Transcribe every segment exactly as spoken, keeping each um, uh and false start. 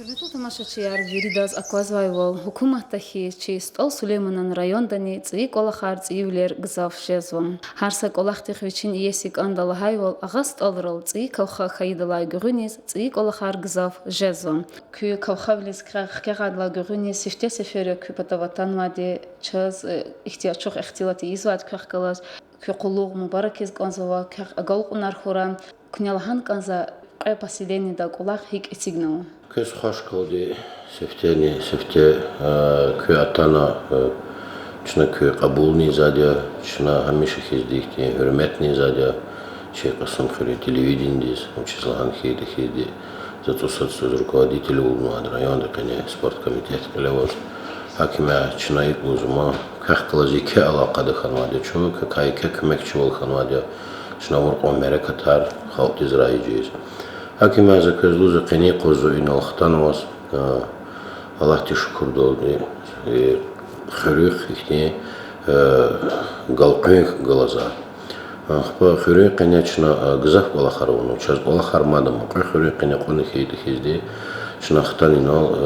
Гьуьрметлу тамашачияр, виридаз аквазвайвал, гьукуматда хьиз чи СтӀал Сулейманан райондани цӀийи кӀвалахар, цӀийивилер гзаф жезва. Гьар са кӀвалахдихъ вичин иеси кӀанда лагьайвал, Агъа СтӀалрал цӀийи кавха хьайидалай гуьгъуьниз цӀийи кӀвалахар гзаф жезва. Куь кавхавилиз хкягъайдалай гуьгъуьниз сифте сефер я куь патав атанвайди, чаз ихьтин ачух ихтилат ийизвайди квехъ галаз. Куь къуллугъ мубаракиз кӀанзава, квехъ агалкьунар хьурай. Куьне лагьана кӀанзава, кьве поселениеда кӀвалах гьикӀ эцигнава? Квез хвашкалди, сифтени-сифте куьн атана, чна куьн кьабулнавайди я, чна гьамиша хьиз ихьтин гьуьрметнавайди я, чи Кьасумхуьруьн телевиденидиз, вучиз лагьана хьайитӀа хьиз, за цӀусад йисуз руководитель авунвайди я райондин къене, спорт комитетдин кьиле аваз. Гьакимар чна икӀ лугьузва, ма, квехъ галаз еке алакъада хьанвайди я чун, квекай еке куьмекчивал хьанвайди я, чна авур кьван мярекатар халкьдиз раижиз. Гьакимар за квез лугьузва, къенин юкъуз зун инал хтанваз, Аллагьдиз шукурдалди, хуьруьхъ ихьтин галкъуьн галазва. Ахпа хуьруьн къене чна гзаф кӀвалахар авунва, чаз кӀвалахар мад ама, кьве хуьруьн къене кьуна хьайитӀа хьиз, чна хтана инал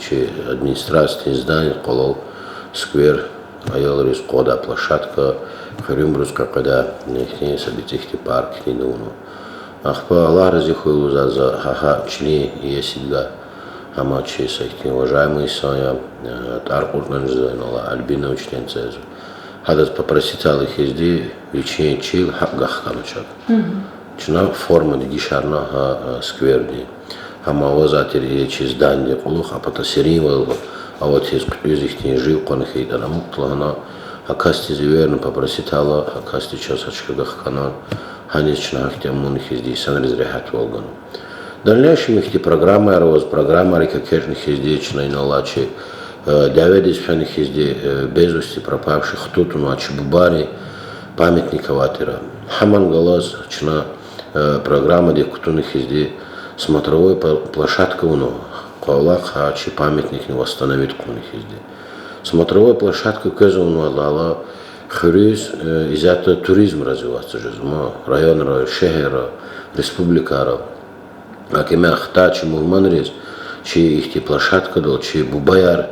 чи администрациядин зданиедин къвалал сквер, аялриз къведай площадка, хуьруьнбуруз къекъведай ихьтин са бицӀи хьтин парк хьтинди авунва. Ахпа Аллагь рази хьуй лугьузва за гьа чилин иесидивай, гьам чи са ихьтин уважаемый инсан я, тӀвар кьуртӀани жезва инал, Альбина Учительница я. Гьадаз попросить авурла хьиз, вичин чил гьакӀ гахкана чак. Чна форма дегишарна гьа сквердин. Гьам аваз тир и чи зданидин кьулухъ, а пата серинвал аватиз, кьуьзуь ихьтин жив кьван хьайитӀани амукьда лагьана, гьа касдиз эверна, попросить авурла, гьа касди чаз гьа чка гахкана, гьаниз чна гьахьтин амуна хьиз инсанриз регьятвал гана. В дальнейшем ихьтин программаяр аваз, программайрик экечӀна хьиз чна инал чи дяведиз фена хьиз, без вести пропавших хтун тавунвай чи бубайрин памятник авай тир. Гьамни галаз чна программадик кутуна хьиз смотровой пла-, площадка авуна, къвалахъ гьа чи памятникни восстановить хъувуна хьиз. Смотровой площадка квез авунвайла хуьруьз исятда туризм развиваться жезва, ма, районра, шегьерра, республикара. Гьакимар хтай чи мугьманриз чи ихьтин площадкадал чи бубаяр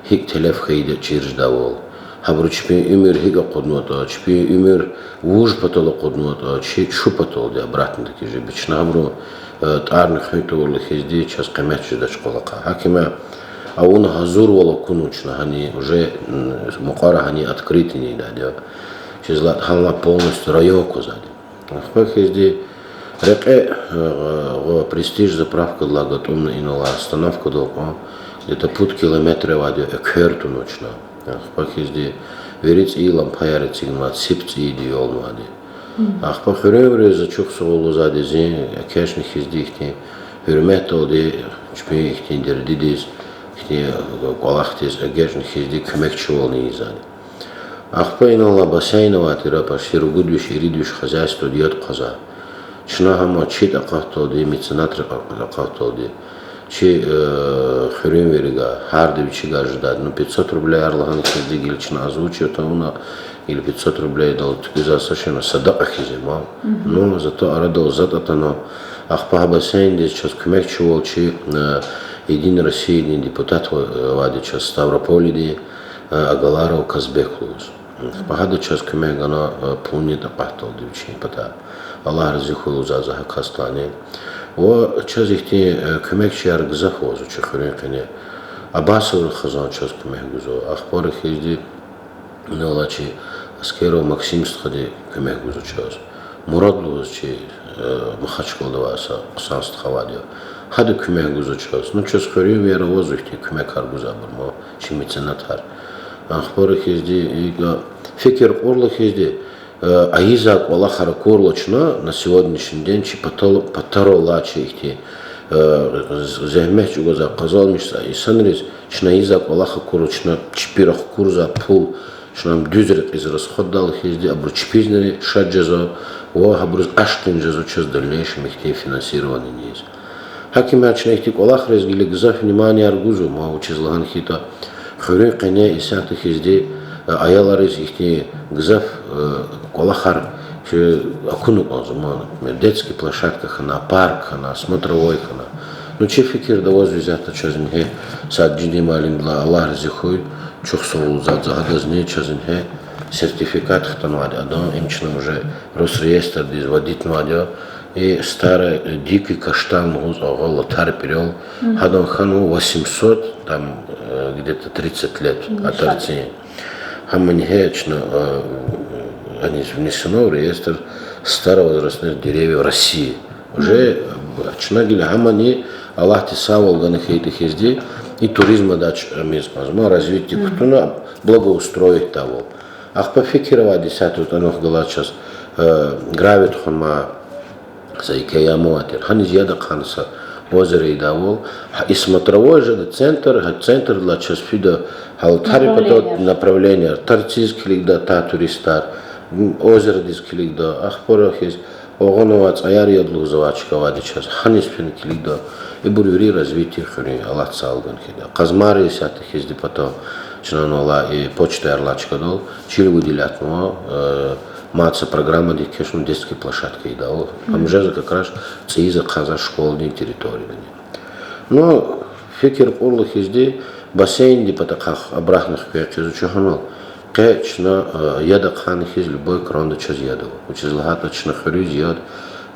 гьикӀ телеф хьайиди чир жедайвал, гьабуру чпин уьмуьр гьикӀ акъуднаватӀа, чпин уьмуьр вуж патал акъуднаватӀа, чи чу паталди обратно такие же бич. Чна гьабурун тӀварни хуьн тавурла хьиз чаз къимет жедач кӀвалахъай. Гьакимар авуна гьазурвал акунва чна гьана уже, мукьвара гьана открытыйни ийидайди я. Чиз лагьайтӀа гьанлай полностью район аквазвайди. Ахпа хьиз рекье, гъо Престиж заправкадилай гатӀумна инал остановкадал кьван где-то пуд километр авайди я, эквер тунва чна. Ахпа хьиз вири цӀийи лампаяр эцигнавайди, ципи цӀийиди ялнавайди. Ахпа хуьруьнвийриз ачух суал гузвайди я зи, экечӀна хьиз ихьтин гьуьрметдалди чпин ихьтин дердидиз, ихьтин кӀвалахдиз эгечӀна хьиз куьмекчивални ийизвайди. Ахпа инал бассейн авай тир, почти ругуд виш, ирид виш хозяйстводи яд хъвазвай. Чна гьам чид акъатдалди, меценатрихъ акъатдалди, чи хуьруьнвийрихъ гьарда вичивай жедайди, ну, пятьсот рублей лагьана хьиз гила чна озвучивать авуна, гила пятьсот рублейдал туькӀуьрзавай са шейни садакьа хьиз я, ма. Ну, зато арадал затӀ атана. Ахпа гьа бассейндиз чаз куьмекчивал чи Единой Россиядин депутат авайди чаз Ставрополдин, Агаларов Казбек лугьуз. Ахпа гьада чаз куьмек гана, пулни акъатдалди вичин патай. Аллагь рази хьуй лугьузва за гьа касдалайни. Ва чаз ихьтин куьмекчияр гзаф авазва чи хуьруьн къене. Абасоврин хизан чаз куьмек гузва. Ахпа хьиз инал чи Аскеров Максим стхади куьмек гузва чаз. Мурад лугьуз чи Махачкъалада авай са хъсан стха авайди я. Гьада куьмек гузва чаз. Ну, чаз хуьруьнвияр авазва ихьтин куьмекар гузвайбур, ма, чи меценатар. Ахпа хьиз икӀ фикир кьурла хьиз, ийизвай кӀвалахар акурла чна на сегодняшний день чи патал-, патаралай чи ихьтин зегьмет чӀугвазвай, къазанмишзавай инсанриз чна ийизвай кӀвалах акурла, чна чпи рахкурзавай пул чна дуьз рекьиз расходдайла хьиз, абуру чпизни шад жезва ва гьабуруз ашкъидни жезва чаз дальнейшем ихьтин финансирование ийиз. Гьакимар чна ихьтин кӀвалахриз гила гзаф вниманиеяр гузва, ма, вучиз лагьана хьайитӀа, хуьруьн къене исятда хьиз аялриз ихьтин гзаф кӀвалахар чи акуна кӀанзава, ма, детский площадка хьана, парк хьана, смотровой хьана. Ну, чи фикирда аваз, исятда чаз ингье Саджидин муаллимдилай Аллагь рази хьуй, чухсагъул лугьуз за гьадазни, чаз ингье сертификат хтанвайди я адан, им чна уже Росреестрдиз вводитнавайди я, и старый дикий каштан лугьуз ава латар пӀирал, гьадан хьанва восемьсот, там, э, где-то тридцать лет атарцин. Гьам ингье чна, э, аниз внесено в реестр старовозрастных деревьев России. Уже чна гила гьамани Аллагьди сагъвал гана хьайитӀа хьизди, и туризмадач мез кӀанзма развитие кутуна, благоустроить тавал. Ахпа фикир авайди исятда атӀанвахъ галаз чаз, э, гравий тухванмай са еке ям авай тир. Гьаниз яд ахъайна са озеро ийидайвал. Гьа и смотровой жеда центр, гьа центрдилай чаз фида гьа латар патал направление. Тарциз килигда та туристар, озеродиз килигда, ахпа хьиз, агъунвай цӀаяр яд лугьузвай чка авайди чаз, гьаниз фена килигда. Ибур вири развитие хуьруьн, Аллагьди сагъвал гана хьайитӀа. Къазмайри исятда хьизди патал, чна инал алай и почтаяр алай чкадал чирвилер атанва, э, мад са программадик кхьенва детский площадка ийидайвал. Ам жезва как раз цӀийиз ахъайзавай школадин территориядани. Ну, фикир кьурла хьизди, бассейндин патахъай абурухъни хкве хъийизва чун гьанал. Къе чна, э, яд ахъайна хьиз любой кранда чаз яд ава. Вучиз лагьайтӀа чна хуьруьз яд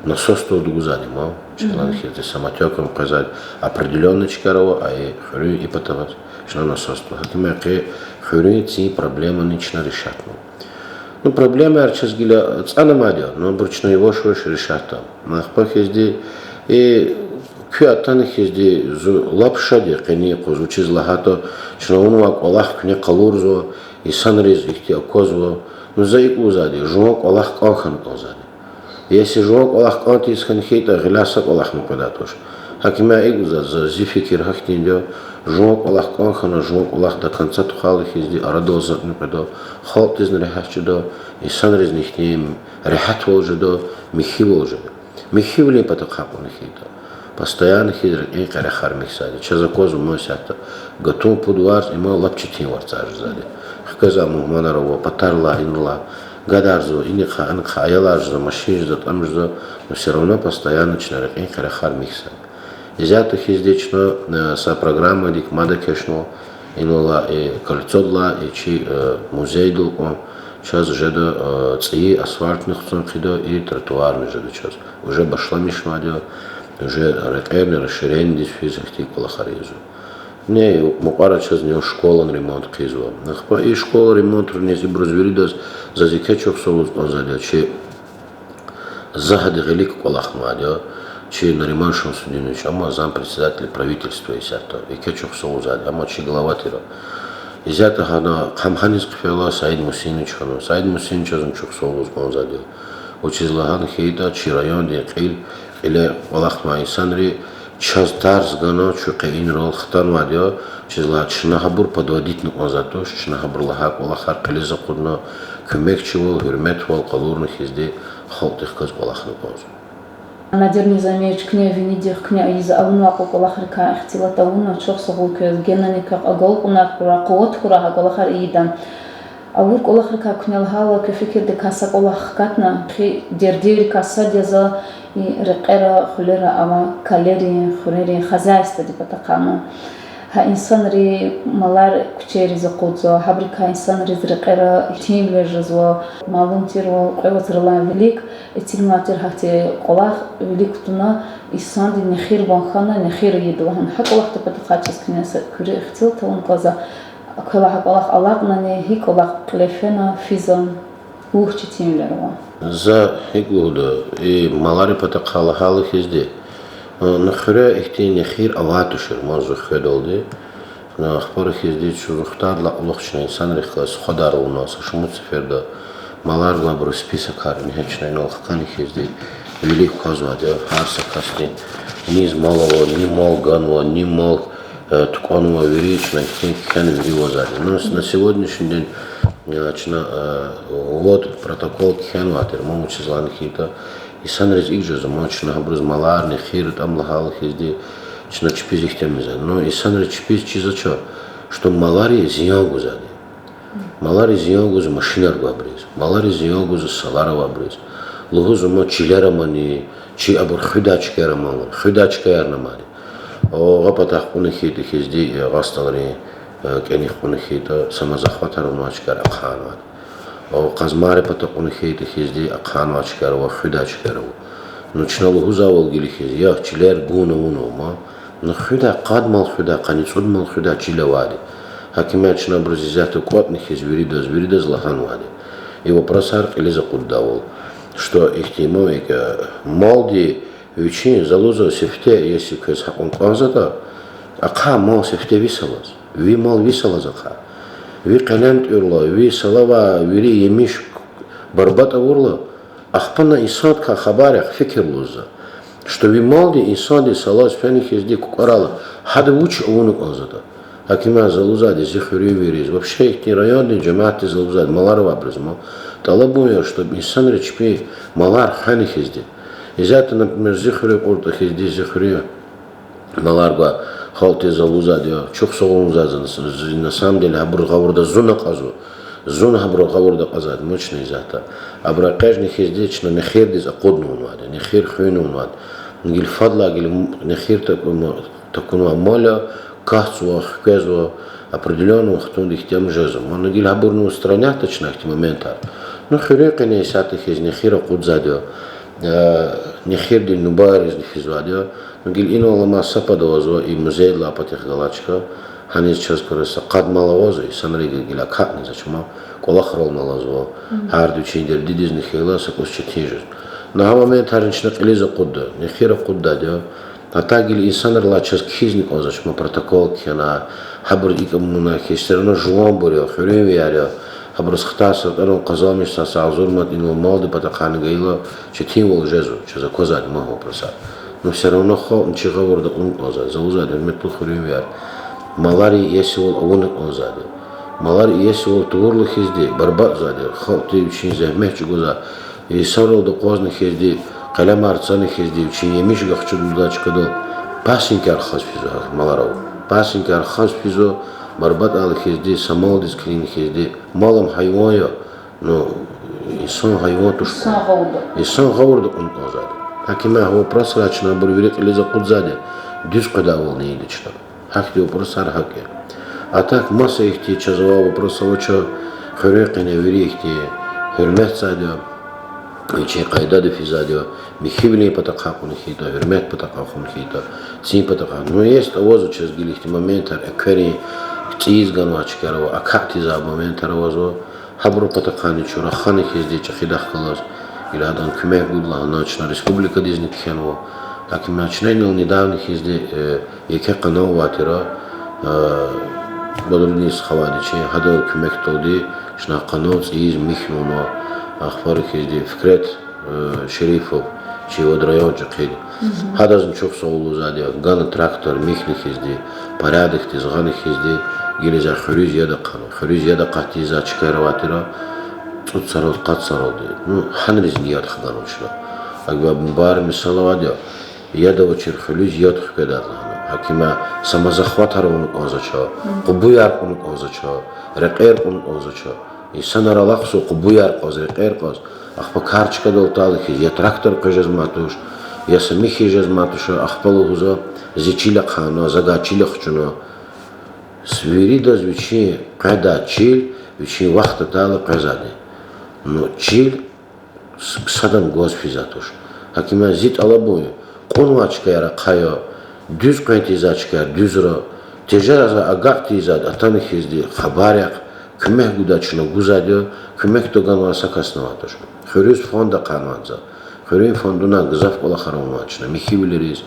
насосдал дугузвайди ман. Чна лагьана хьиз самотёком къвезвайди определённый чкаяр ава, а и хуьруьн и патаваз чна насосдал. Гьакимя къе хуьруьн цин проблемани чна решатнава. Ну, проблемаяр чаз гила цӀанамайди я, ну, абур чна яваш-яваш решатда. Ахпа хьизди, и куьн атана хьизди зун лап шад я къенин юкъуз, вучиз лагьайтӀа чна авунвай кӀвалах куьне къалурзава, инсанриз ихьтин аквазва. Ну, за икӀ лугьузвайди я, жуван кӀвалах кӀан хьана кӀанзавайди. Если жуван кӀвалах кӀан тийиз хьана хьайитӀа, гъиляй са кӀвалахни къведай туш. Гьакимя икӀ лугьузва, за, зи фикир гьахьтинди я, жуван кӀвалах кӀан хьана, жуван кӀвалах до конца тухвайла хьизди, арадал затӀни къведа, халкьдизни регьят жеда, инсанризни ихьтин регьятвал жеда, михьивал жеда. Михьивилин патахъай кьуна хьайитӀа, постоянно хьиз рекьин къерехар михьзавайди. Чаз аквазва ман исятда гатун пуд варз, има лап четин варцар жезвайди. Хквезвай мугьманар ава, патарилай, инлай, гадарзава, инихъай, анихъай, аялар жезва, машин жезва, тӀам жезва, но всё равно постоянно чна рекьин къерехар михьзава. Исятда хьизди чна, э, са программадик мад экечӀнава, инал алай и кольцодилай, и чи, э, музейдал кьван, чаз жеда, э, цӀийи асфальтни хъсан хъийида, и тротуарни жеда чаз. Уже башламишнавайди я, уже рекьерни расширениедиз физ ихьтин кӀвалахар ийизва. Ни мукьвара чаз ни школан ремонт хъийизва. Ахпа и школа ремонтрани ибуруз виридаз заз еке чухсагъул лугьуз кӀанзавайди я, чи за гьадан гъилик кӀвалахнавайди я, чи Нариман Шамсудинович, амма зампредседатель правительства исятда, еке чухсагъул лугьузвайди, амма чи глава тир. Исятда гьана хъам гьаниз хъфейла, Саид Мусинович хьанва. Саид Мусиновичаз зун чухсагъул лугьуз кӀанзавайди я. Вучиз лагьана хьайитӀа, чи райондин кьил, кьиле кӀвалахнавай инсанри чаз тарс гана, чун къе инрал хтанвайди я, вучиз лагьайтӀа чна гьабур подводитьна кӀанзавайди туш, чна гьабуру лагьай кӀвалахар кьилиз акъудна, куьмекчивал, гьуьрметвал къалурна хьизди халкьдихъ галаз кӀвалахна кӀанзава. Надир Низамиевич, куьне винидихъ, куьне ийиз авунвай кьван кӀвалахрикай ихтилат авуна, чухсагъул квез, генани квехъ агалкьунар хьурай, къуват хьурай гьа кӀвалахар ийидан. Авур кӀвалахрикай куьне лагьайла, куь фикирдикай са кӀвалах хкатна, хьи дердийрикай сад я за и рекьера, хуьлера авай калерин, хуьрерин хозяйстводин патахъай. Гьа инсанри малар куьчейриз акъудзава, гьабурукай инсанриз рекьера итимвилер жезва, малум тирвал, кьве вацралай вилик эцигнавай тир гьахьтин кӀвалах, вилик кутуна, инсандин нехирвал хьана, нехир ийида лагьана. Гьа кӀвалахдин патахъай чаз куьне са куьруь ихтилат авун кӀанзава, квелай гьа кӀвалах алакьнани, гьи кӀвалах кьиле фена, физан, вуч итимвилер ава? За гьикӀ лугьуда, и маларин патахъай лагьайла хьизди, э, на хуьре ихьтин нехир авай тушир, ман зи хведалди. На ахпа хьизди чун зун хтайдалай кьулухъ чна инсанрихъ галаз сухадар авуна, са шумуд сеферда малар гвайбурун списокар ингье чна инал хкана хьизди, вилик квазвайди я гьар са касдин, низ мал ава, ни мал ганва, ни мал, э, тукӀванва, вири чна ихьтин кхьена вири вазади. Ну, на сегодняшний день, э, чна, э, вот протокол кхьенвай тир, ман вучиз лагьана хьайитӀа, инсанриз икӀ жезва, ман чна гьабуруз маларни хийир ятӀа лагьайла хьизди, чна чпиз ихьтин меза. Ну, инсанриз чпиз чизвач, что малари зиян гузвайди. Малари зиян гузва машинар гвайбуруз, малари зиян гузва салар авайбуруз. Лугьузва ман чилер амани, чи абур хуьдай чкаяр амани, хуьдай чкаярни амани. Гъа патахъ кьуна хьайитӀа хьизди, э, гъасдалрин, э, кӀаник кьуна хьайитӀа, самозахватар авунвай чкаяр ахъайнавайди. Къазмайрин патахъ кьуна хьайитӀа хьизди ахъайнавай чкаяр ава, хуьдай чкаяр ава. Ну, чна лугьузвайвал гила хьиз, я чилер гун авунва ман, ну, хуьдай, къад мал хуьдай, къанни цӀуд мал хуьдай чил авайди. Гьакиман чна абуруз исятда кӀватӀна хьиз виридаз, виридаз лагьанвайди. И вопросар кьилиз акъуддайвал, что ихьтин ман икӀ, малди вичин залуза сифте, если квез гьакьван кӀанзаватӀа, ахъа мал сифте вис алаз, ви мал вис алаз ахъа. Ви къелем тӀуьрла, ви салавай вири емиш барбатӀ авурла, ахпа на инсандикай хабар яхъ, фикир лугьузва, что ви малди инсандин салаз фена хьизди кукӀварайла, гьада вуч авуна кӀанзаватӀа. Гьакиман залузвайди зи хуьруьнвийриз, вообще ихьтин райондин жемятдиз лугьузвайди, малар авайбуруз ман, тӀалабун я, чтоб инсанри чпин малар хвена хьизди. Исятда, например, зи хуьруьн кьуртӀа хьизди, зи хуьруьн малар гвай халкьдиз лугьузвайди я, чухсагъул лугьузвайди я, на самом деле, гьабур гъавурда зун акьазва. Зун гьабурал гъавурда акьазвайди ман чна исятда. Абур экъечӀна хьизди чна нехирдиз акъудна авунвайди, нехир хуьна авунвайди. Гила фадлай гила м-, нехир такун-, такунвай мал я, катзава, хквезва, определённый вахтунда ихьтин жезва ман. Ну, гила гьабурни устранятьда чна ихьтин моментар. Ну, хуьруьн къене исятда хьиз нехир акъудзавайди я, э, нехирдин нубайризни физвайди я. Ну, гила инал ама са пад авазва, и музейдилай патахъ галачка, гьаниз чаз кваз са къад мал авазва, инсанри гила, гила акатнач ман, кӀвалахрални алазва, гьарда вичин дердидизни хьайила са кӀус четин жез. Ну, гьа моментарни чна кьилиз акъудда, нехир акъуддайди я. Гьатта гила инсанрилай чаз кхьизни кӀанзавач ман, протокол кхьена, гьабур икӀ авуна хьиз, всё равно жуванбур я, хуьруьнвияр я, гьабуруз хтай сатӀарун къазанмиш са, са агъзур манат инал малдин патахъайни гайила, четинвал жезва, чаз аквазвайди ман вопросар. Ну, всё равно халкьни чи гъавурда кьуна кӀанзавайди, залузвайди, гьуьрметлу хуьруьнвияр. Малар иесивал авуна кӀанзавайди. Малар иесивал тавурла хьизди, барбатӀзавайди, халкьди вичин зегьмет чӀугвазвай, инсанралди акъвазна хьизди, къелемар цана хьизди, вичин емиш гахчуд лугьудай чкадал пасынкаяр хаз физва гьа маларал. Пасынкаяр хаз физва, барбатӀайла хьизди, са малдиз килигна хьизди, мал ам гьайван я, ну, инсан гьайван туш. Инсан гъавурда кьуна кӀанзавайди. Гьакиман гьа вопросрай чна абур вири кьилиз акъудзавайди, дуьз къведайвал ийида чна. Гьахьтин вопросар гьакӀ я. А так маса ихьтин чаз авай вопрос авач, хуьруьн къене вири ихьтин гьуьрметзавайди я, вичин къайдада физвайди я, михьивилин патахъай кьуна хьайитӀа, гьуьрмет патахъай кьуна хьайитӀа, цин патахъай. Ну, есть, авазва чаз гила ихьтин моментар, экверин цӀийиз ганвай чкаяр ава, акатна тийизвай моментар авазва, гьабурун патахъайни чун рахана хьизди чӀехидахъ галаз, гила гьадан куьмек гуда лагьана чна республикадизни кхьенва. Гьакиман чна инал недавно хьизди, э, еке къанал авай тир, э, Бадрудин стхавайди чи, гьадан куьмекдалди чна къанал цӀийиз михьнава, ахпа хьизди Фикрет, э, Шерифов, чи вад район чӀехиди. Гьадазни чухсагъул лугьузвайди я, гана трактор михьна хьизди, порядокдиз гъана хьизди, гила за хуьруьз яд ахъайна. Хуьруьз яд акъат тийизвай чкаяр авай тир, цӀуд йисаралди, къад йисаралди. Ну, гьанризни яд хганва чна. Акваб мубар мисал авайди я, яд авачир хуьруьз яд хкведа лагьана. Гьакиман самозахватар авуна кӀанзавач, къубуяр кьуна кӀанзавач, рекьер кьуна кӀанзавач. Инсанар алахъзава къубуяр кьаз, рекьер кьаз. Ахпа кар чкадал атайла хьиз, я трактор къвез жезмай туш, я са михьиз жезмай туш, ахпа лугьузва, зи чил ахъайна, завай чил ахчуна. Виридаз вичин къведай чил, вичин вахт атайла къвезвайди. Ну, чил с-, садан гваз физвай туш. Гьакиман зи тӀалабун я, кьунвай чкаяр ахъая, дуьз къвен тийизвай чкаяр дуьзра, тежер за агакь тийизвайди атана хьизди хабар яхъ, куьмек гудай чна гузвайди я, куьмек таганвай са касни авай туш. Хуьруьз фонд ахъайнавайди за. Хуьруьн фондунай гзаф кӀвалахар авунвайди чна михьивилериз.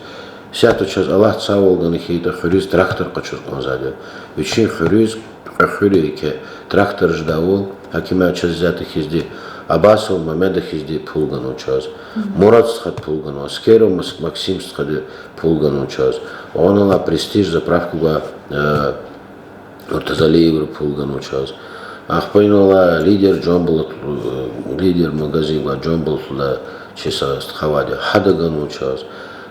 Исятда чаз Аллагьди сагъвал гана хьайитӀа, хуьруьз трактор къачуз кӀанзавайди я. Вичин хуьруьз, кьве хуьр я еке, трактор жедайвал, гьакиман чаз исятда хьизди, Абасов Мамеда хьизди пул ганва чаз. Мурад стхади пул ганва, Скеров Мас-, Максим стхади пул ганва чаз. Ва анал алай Престиж заправка гвай, э, Муртазалиеври пул ганва чаз. Ахпа инал алай Лидер Жамбулат, э, Лидер магазин гвай Жамбулат лугьудай чи са стха авайди я, гьада ганва чаз.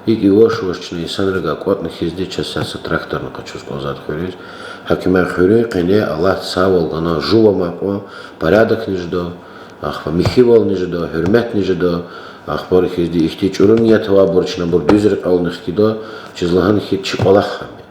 ИкӀ иваш-ваш чна инсанрикай кӀватӀна хьизди чаз са-са тракторни къачуз кӀанзавайди хуьруьз. Гьакиман хуьруьн къене Аллагьди сагъвал гана, жув амай кьван, порядокни жеда, Ахпа михьивални жеда, гьуьрметни жеда, ахпа хьизди ихьтин чӀуру ният авайбур чна абур дуьз рекьелни хкида, вучиз лагьана хьи чи кӀвалах гьам я.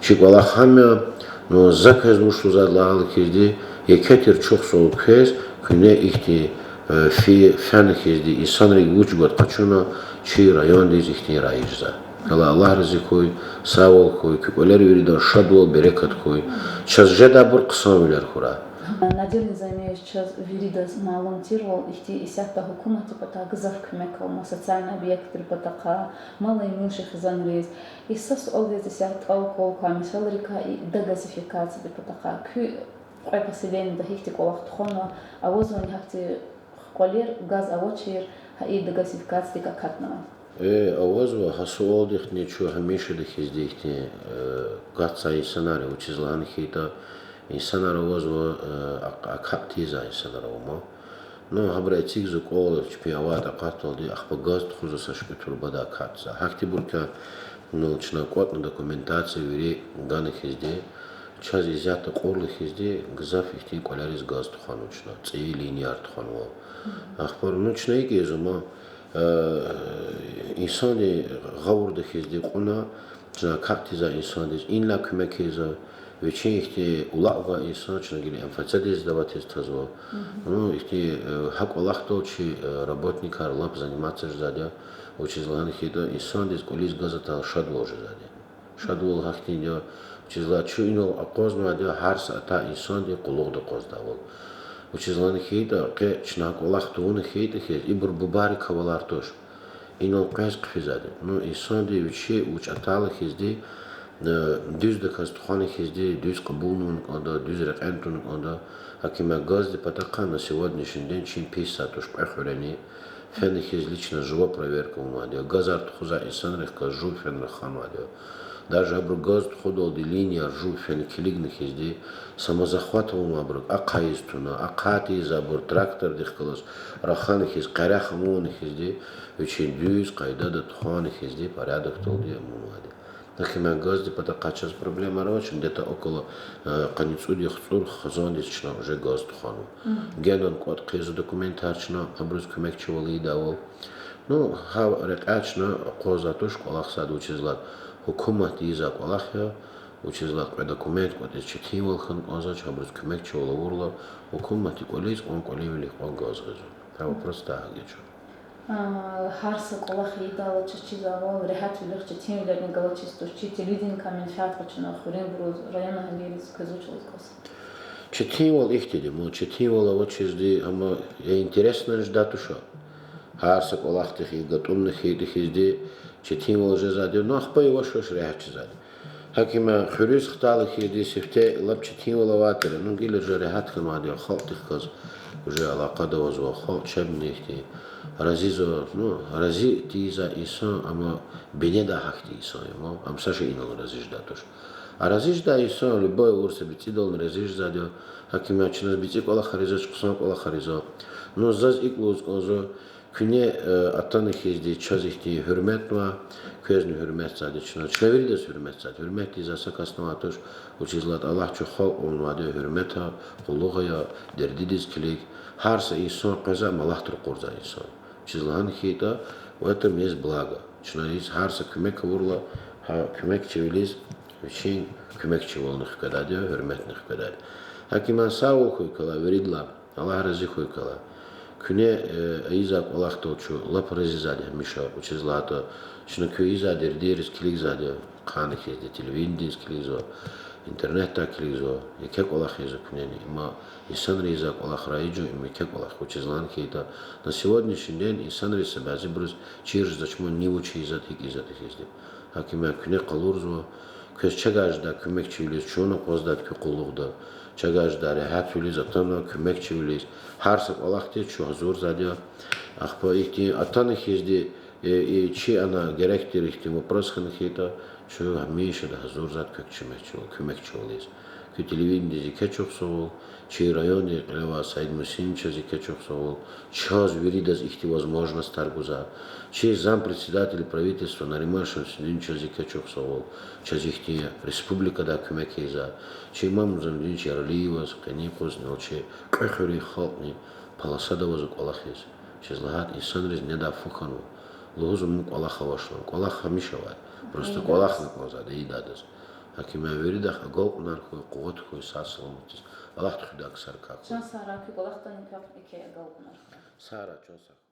Чи кӀвалах гьам я, ну, за квез вуч лугьузвайди лагьайла хьизди, еке тир чухсагъул квез, куьне ихьтин, э, фи-, фена хьизди, инсанрин вуч гваз къачуна, чи райондиз ихьтин раиж жезва. Аллагь, Аллагь рази хьуй, сагъвал хьуй, куь кӀвалера вирида шадвал, берекат хьуй. Чаз жедайбур хъсанвилер хьурай. Надир Низамиевич, чаз виридаз малум тирвал, ихьтин исятда гьукуматдин патай гзаф куьмек ава ман социальный объектдин патахъай, малоимущий хизанриз. И са суалдиз исятда тӀал кӀвал квай месэлайрикай, и дегазификациядин патахъай. Куь кьве поселенида гьихьтин кӀвалах тухванва, авазвани гьахьтин кӀвалер, газ авачир, гьа и дегазификациядик акатнавай? Э, авазва, гьа суалдихъни чун гьамишанда хьизди ихьтин, э, катзавай инсанар я, вучиз лагьана хьайитӀа, инсанар авазва, э, а-, акатзавай инсанар ава ман. Ну, гьабур эцигзава кӀвал, чпин авайди акъатдалди, ахпа газ тухузва са шуькӀуь турбадай акатзава. Гьахьтинбур квай, ну, чна кӀватӀна документация вири гана хьизди, чаз исятда кьурла хьизди, гзаф ихьтин кӀвалериз газ тухванва чна, цӀийи линияр тухванва. Ахпа, ну, чна икӀ ийизва ман, э, инсандин гъавурда хьизди кьуна, чна акатзавай инсандиз инлай куьмек ийизва, вичин ихьтин улакьвай инсан чна гила МФЦ-диз сдаватиз тазва. Ну, ихьтин, э, гьа кӀвалахдал чи, э, работникар лап заниматься жезвайди я, вучиз лагьана хьайитӀа, инсандиз кӀвализ газ атайла шадвал жезвайди я. Шадвал гьахьтинди я, вучиз лагьайтӀа чун инал акъвазнавайди я гьар са атай инсандин къуллугъда акъваздайвал. Вучиз лагьана хьайитӀа, къе чна кӀвалах тавуна хьайитӀа хьиз, ибур бубайрин кавалар туш. Инал къвез хъфизвайди. Ну, инсанди вичи вуч атайла хьизди, э, дуьздаказ тухвана хьизди, дуьз кьабулнавун кӀанда, дуьз рекьен тавун кӀанда. Гьакиман газдин патахъай на сегодняшний день чин пис са туш кьве хуьрени, фена хьиз лично живая проверка авунвайди я. Газар тухузвай инсанрихъ галаз жув фена раханвайди я. Даже абуру газ тухудалди линияр жув фена килигна хьизди, самозахват авунвайбурук ахъайиз туна, ахъа тийиз абур трактордихъ галаз рахана хьиз, къерех авуна хьизди, вичин дуьз къайдада тухвана хьизди, порядокдалди авунвайди. Гьакиман газдин патахъай чаз проблемаяр авач, где-то около, э, къанни цӀуд я хцӀур хизандиз чна уже газ тухванва. Генани кӀватӀ хъийизва документар чна, абуруз куьмекчивал ийидайвал. Ну, гьа рекьяй чна акъваздай туш кӀвалах сад, вучиз лагьайтӀа гьукуматди ийизвай кӀвалах я, вучиз лагьайтӀа кьве документ кӀватӀиз четинвал хьана кӀанзавач, абуруз куьмекчивал авурла, гьукуматдин кӀвализ кьван кӀвалин вилик кьван газ гъизва. Гьа вопрос тагьа геж. А, гьар са кӀвалах ийидайла чаз чизвайвал, регьятвилихъ четинвилерни галачиз туш, чи телевиденикай менфят къачуна хуьруьнбуруз, район агьалийриз квез вуч лугьуз кӀанзава? Четинвал ихьтинди я, ман, четинвал авачизди, амма я интересно жедай туш. Гьар са кӀвалахдихъ гатӀунна хьайитӀа хьизди, четинвал жезвайди я, ну, ахпа иваш-иваш регьят жезвайди я. Гьакиман хуьруьз хтайла хьизди, сифте лап четинвал авай тир, ну, гила уже регьят хьанвайди я, халкьдихъ галаз уже алакъада авазва, халкь чебни ихьтин разизва, ну, рази тийизвай инсан, амма бинедай гьахьтин инсан я, ман, ам са шейинални рази жедай туш. А рази жедай инсан, любой авур са бицӀидални рази жезвайди я, гьакиман чна бицӀи кӀвалахар ийизвач, хъсан кӀвалахар ийизва. Ну, заз икӀ лугьуз кӀанзава, куьне, э, атана хьизди чаз ихьтин гьуьрметнавай, квезни гьуьрметзавайди чна, чна виридаз гьуьрметзавайди. Гьуьрмет ийизвай са касни авай туш, вучиз лагьайтӀа Аллагьди чун халкь авунвайди я гьуьрмета, къуллугъа, дердидиз килиг. Гьар са инсан къвезвай, амма Аллагьди ракъурзавай инсан. Вучиз лагьана хьайитӀа, в этом есть благо. Чна ийиз гьар са куьмек авурла, гьа куьмекчивилиз вичин куьмекчивални хкведайди я, гьуьрметни хкведайди я. Гьакиман сагъвал хьуй квелай виридалай, Аллагь рази хьуй квелай. Куьне, э, ийизвай кӀвалахдал чун лап разизвайди я гьамиша, вучиз лагьайтӀа чна куьн ийизвай дердийриз килигзавайди я, ахъайна хьизди телевидениедиз килигзава, интернетдай килигзава, еке кӀвалах ийизва куьнени, амма инсанри ийизвай кӀвалах раижун им еке кӀвалах, вучиз лагьана хьайитӀа, на сегодняшний день инсанриз са бязибуруз чир жезвач, ман, ни вуч ийизватӀа, гьикӀ ийизватӀа хьизди. Гьакиман куьне къалурзава, квез чавай жедай куьмекчивилиз чун акъваздайди куь къуллугъда, чавай жедай регьятвилиз атана куьмекчивилиз, гьар са кӀвалахдиз чун гьазурзавайди я. Ахпа ихьтин атана хьизди, э, э, чи ана герек тир ихьтин вопрос хьана хьайитӀа, чун гьамишанда гьазурзавайди куь куьмекчивал-, куьмекчивал ийиз. Куь телевидениедиз еке чухсагъул, чи райондин кьиле авай Саид Мусинни чаз еке чухсагъул, чаз виридаз ихьтин возможностьар гузвай, чи зампредседатель правительства Нариман Шамсудиновичаз еке чухсагъул, чаз ихьтин республикадай куьмек ийизвай, чи Имам Низамудинович Яралиеваз, къенин юкъузни, чи кьве хуьруьн халкьни, Полосада авазва кӀвалахиз. Чиз лагьайтӀа, инсанриз недай фу хьанва. Лугьузва мун кӀвалах авач лагьана. КӀвалах гьамиша авай. Просто кӀвалахна кӀанзавайди ийидай адаз. Гьакиман виридахъ агалкьунар хьуй, къуват хьуй, сагъ-саламатдиз. Аллагьди хуьдай ксарикай хьуй. Чан сагърай, куь кӀвалахдани квехъ еке агалкьунар хьуй. Сагърай, чан сагъ.